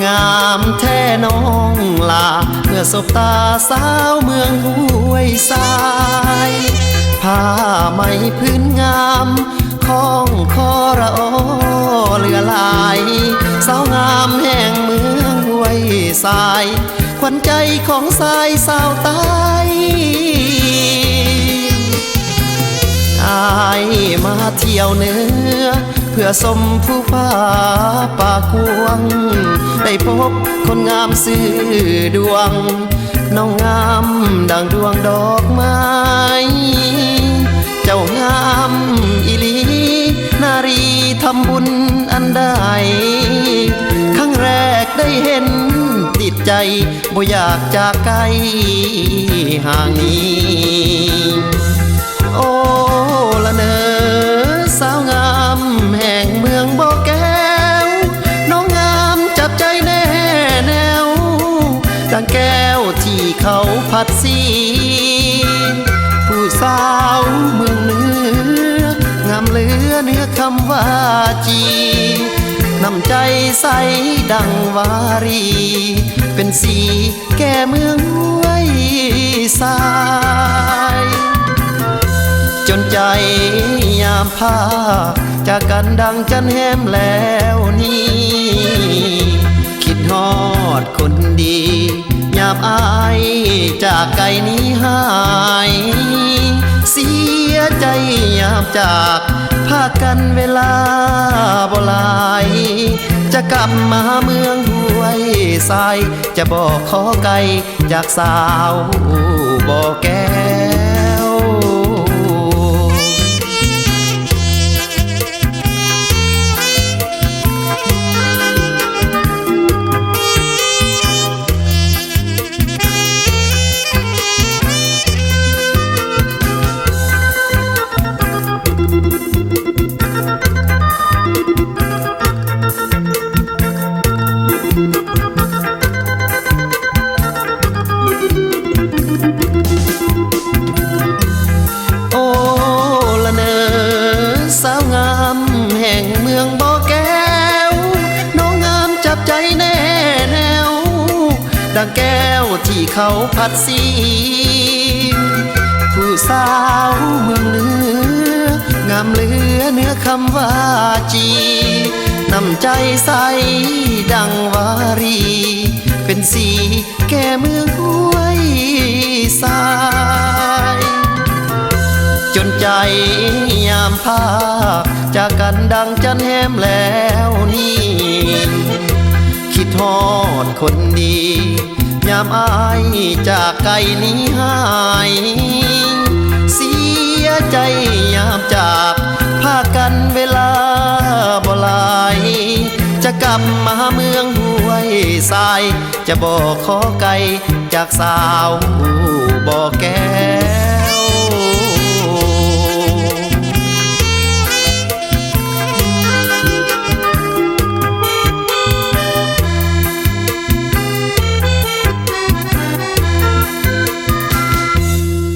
ງາມແທ້ນ້ອງຫຼ້າ ເມື່ອສົບຕາສາວເມືອງຫ້ວຍຊາຍ ຜ້າໄໝພື້ນງາມ ຄ້ອງຄໍລະອໍເຫຼືອຫຼາຍ ສາວງາມແຫ່ງເມືອງຫ້ວຍຊາຍ ຂວັນໃຈຂອງຊາຍຊາວໃຕ້. ອ້າຍມາທ່ຽວເໜືອ ເພື່ອຊົມພູຜາປ່າກວ້າງ ໄດ້ພົບຄົນງາມຊື່ດວງ ນ້ອງງາມດັ່ງດວງດອກໄມ້ ເຈົ້າງາມອີ່ຫຼີ ນາຣີທຳບຸນອັນໃດ ຄັ້ງແລກໄດ້ເຫັນຕິດໃຈ ບໍ່ຢາກຈາກໄກຫ່າງໜີ. ໂອ້ລະເນີ ສາວງາມແຫ່ງເມືອງບໍ່ແກ້ວ ນ້ອງງາມຈັບໃຈແນ່ແນວ ດັ່ງແກ້ວທີ່ເຂົາຜັດສີ ຜູ້ສາວເມືອງເໜືອ ງາມເຫຼືອເນື້ອຄຳວ່າຈີ ນ້ຳໃຈໃສດັ່ງວາຣີ ເປັນສີ ແກ່ເມືອງຫ້ວຍຊາຍ ຈົນໃຈຍາມພາກຈາກກັນດັ່ງຈັນແຮມແລ້ວນີ້ ຄິດຮອດຄົນດີ ຍາມອ້າຍຈາກໄກໜີຫາຍ ເສຍໃຈຍາມຈາກ ພາກກັນເວລາບໍ່ຫຼາຍ ຈະກັບມາເມືອງຫ້ວຍຊາຍ ຈະບໍ່ຂໍໄກ ຈາກສາວບໍ່ແກ້ວ. ໂອ້ລະເນີ ສາວງາມແຫ່ງເມືອງບໍ່ແກ້ວ ນ້ອງງາມຈັບໃຈແນ່ແນວ ດັ່ງແກ້ວທີ່ເຂົາຜັດສີ ຜູ້ສາວເມືອງເໜືອ ງາມເຫຼືອເນື້ອຄຳວ່າຈີ ນ້ຳໃຈໃສດັ່ງວາຣີ ເປັນສີແກ່ເມືອງຫ້ວຍຊາຍ ຈົນໃຈຍາມພາກຈາກກັນດັ່ງຈັນແຮມແລ້ວນີ້ ຄິດຮອດຄົນດີ ຍາມອ້າຍຈາກໄກໜີຫາຍ ເສຍໃຈຍາມຈາກ ພາກກັນເວລາບໍ່ຫຼາຍ ຈະກັບມາເມືອງຫ້ວຍຊາຍ ຈະບໍ່ຂໍໄກຈາກສາວບໍ່ແກ້